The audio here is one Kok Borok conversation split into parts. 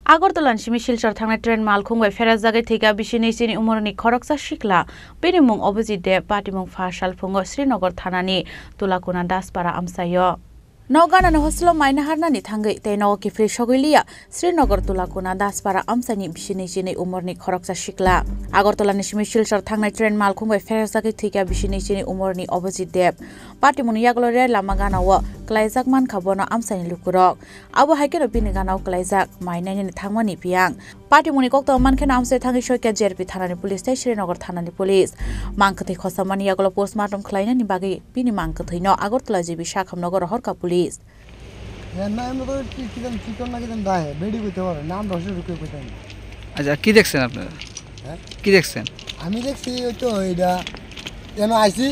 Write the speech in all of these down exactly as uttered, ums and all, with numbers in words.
Agartala ni simi Silchar thangnai train malkhung bai pherajagwi thwikha bisi nwi chini umorni khoroksa sikla. Bini mung Abhijit Deb, patimung pha salphungo Srinagar thanani Tulakuna Daspara amchaio. Nok ganani hostel-o mai naharnani thangwi tei nogo kiphilwi sogwi liya Srinagar Tulakuna Daspara amchaini bisi nwi chini umorni khoroksa sikla. Agartala ni simi Silchar thangnai train malkhung bai pherajagwi thwikha bisi nwi chini umorni Abhijit Deb. Patimungni yagulo rel lama gana-o klaijak mankha bono amchaini lukurok. Abo hai kheno bini gana-o klaijak mai nainani thangmani phiyang. Patimungni koktwma mankheno amchai thangwi soikha J R P thanani police tei Srinagar thanani police. Mang kwthwi khosamani yagulo postmortem khlainani bagwi bini mang kwthwino Agartala G B sakhamnogo rohorkha police. এ, না, এমনি তো কি, কি জানি, কি কর না কি জানি, দায়, বেডি কইতে পারে, নাম রসে ঢুকে কইতে পারে। আচ্ছা, কি দেখছেন আপনারা? হ্যাঁ? কি দেখছেন? আমি দেখছি ওই তো এইটা, এনে আইছি,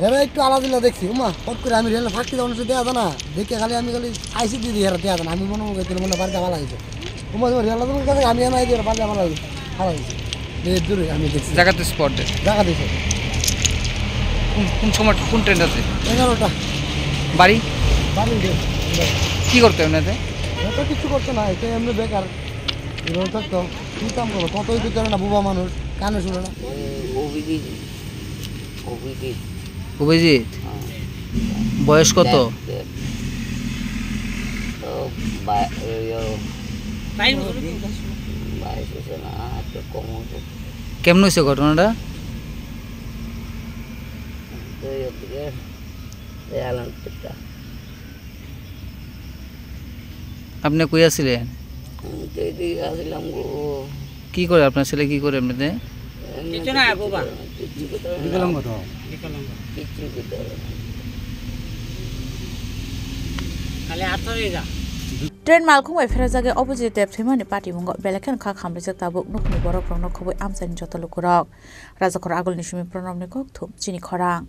এরা একটু আলাদা আলাদা দেখছি, উমা, ফট করে আমি রেলে ফাঁকি দেওয়ার সাথে আছে না, দেখে খালি আমি খালি আইছি দিদি এরা দিয়ে আছে না, আমি মনে মনে করতে মনে বাড়িতে ভালো হয়েছে। তোমার, তোমার রিয়াল আজমের কাছে আমি এনে আইছি, পারলে আমার লাগবে, খারাপ হয়েছে। এই দূরে আমি দেখছি। জায়গাতে স্পট ডেড। জায়গা দিছে। কোন, কোন সময়, কোন ট্রেন আছে? এগারোটা। বাড়ি? বাড়ি উঠে। কি করতো এমনিতে? এত কিছু করতো না, এটা এমনি বেকার। এভাবে থাকতো। কি কাম করবো? কতই করতে পারে না, বুবা মানুষ, কানে শুনে না। অভিজিৎ। অভিজিৎ। অভিজিৎ? হ্যাঁ। বয়স কত? দেড়, দেড়। তো বা-, এই, ও, বাইশ হচ্ছে না, একটু কম হতো। কেমন হয়েছে ঘটনাটা? তো এদিকে, এই আলাম পিতা। আপনি কই আছিলেন? আমি তো এদিকে আসলাম গো। কি করে আপনার ছেলে, কি করে এমনিতে? এমনি কিছু না, কিছু বাবা। করে না, কিচ্ছু করতে পারে না। বিকলাঙ্গ তো। বিকলাঙ্গ। কিচ্ছু করতে পারে না। খালি আঠারোই যা। Train malkhung bai pherajagwi Abhijit Deb thwimani patimungo belai kheno kha khamrijak tabuk nukni borokrokno khobwi amchaini joto lukurok. Rajakhor Agulni simi Pranobni kokthum chini khorang.